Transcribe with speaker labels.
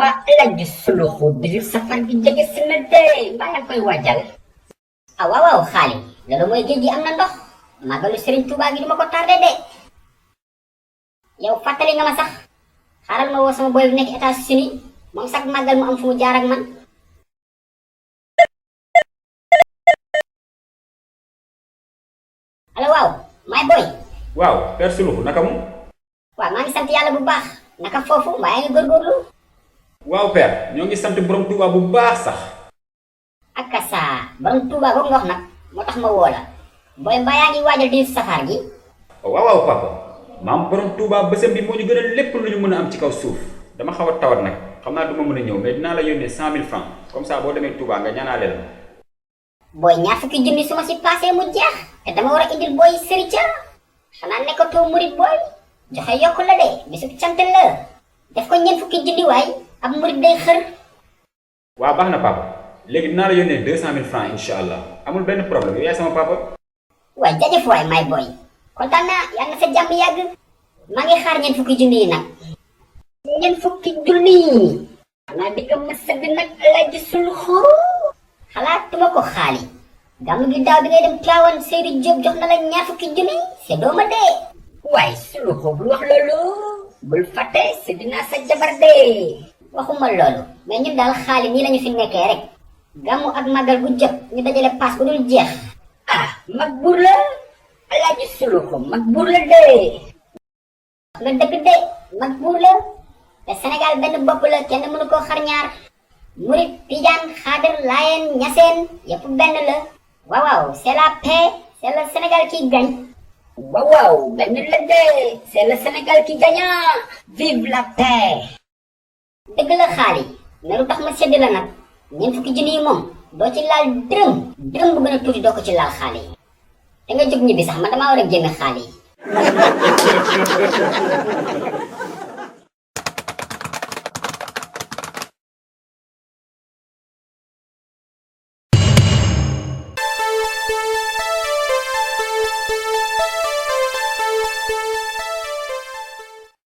Speaker 1: waa Alaaji Suluxu bisu safar gi jege si na de mbaa yaa koy waajal.
Speaker 2: ah waaw waaw xaali loolu mooy géej gi am na ndox màggalu Serigne Touba gi duma ko tardé de yow fàttali nga ma sax xaaral ma woo sama boy bi nekk États-Unis moom sax màggal mu am fu mu jaar ak man. allo waaw my boy.
Speaker 3: waaw Père Suluxu naka mu.
Speaker 2: waaw maa ngi sant yàlla bu baax naka foofu mbaa yaa ngi góorgóorlu.
Speaker 3: waaw Père ñoo ngi sant borom Touba bu baax sax.
Speaker 2: akasa borom Touba boobu nga wax nag moo tax ma woo la booy mbaa yaa ngi waajal di safar gi.
Speaker 3: waaw waaw papa maam borom Touba bësam bi moo ñu gënal lépp lu ñu mën a am ci kaw suuf dama xaw a tawat nag xam naa du ma mën a ñëw mais dinaa la yónnee 100 000 francs comme ça boo demee Touba nga ñaanaale la.
Speaker 2: booy ñaar fukki junni su ma si passé mu jeex te dama war a indil booy sërica xanaa nekkatoo murit booy joxe yokk la de bisub cant la def ko ñeent fukki junni waay ab murit day xër.
Speaker 3: waaw baax na papa léegi dinaa la yónnee 200 000 francs incha allah amul benn problème yow yaay sama papa.
Speaker 2: waay jaajëf waay may booy kontaan naa yàlla na sa jàmm yàgg maa ngi xaar ñeent fukki junni yi nag.
Speaker 1: ñeent fukki junni xanaa di ko mësa bi nag Alaaji Suluxu.
Speaker 2: xalaatuma ko xaali gàmmu gi daaw bi ngay dem Tiwaawan Seydou Diop jox na la ñaar fukki junni c'est dooma dee.
Speaker 1: waaye Suluxu bul wax loolu bul fàtte si dinaa sa jabar de.
Speaker 2: waxuma loolu mais ñun daal xaali nii lañu fi nekkee rek gàmmu ak màggal bu jot ñu dajale paas bu dul jeex.
Speaker 1: ah mag buur la Alaaji Suluxu mag buur la de.
Speaker 2: nga dëgg de mag buur la te Sénégal benn bopp la kenn mënu koo xar ñaar murit tijaan xaadir laayeen ñaseen yëpp benn la. waaw waaw c'est la paix c'est le Sénégal qui gagne.
Speaker 1: waaw waaw benn la de c'est le Sénégal qui gagne vive la paix.
Speaker 2: dëgg la xaali mais lu tax ma sedd la nag ñeent fukki junni yi moom doo ci laal dërëm dërëm bu gën a tuuti doo ko ci laal xaali da nga jóg ñibbi sax man damaa war a génn xaali.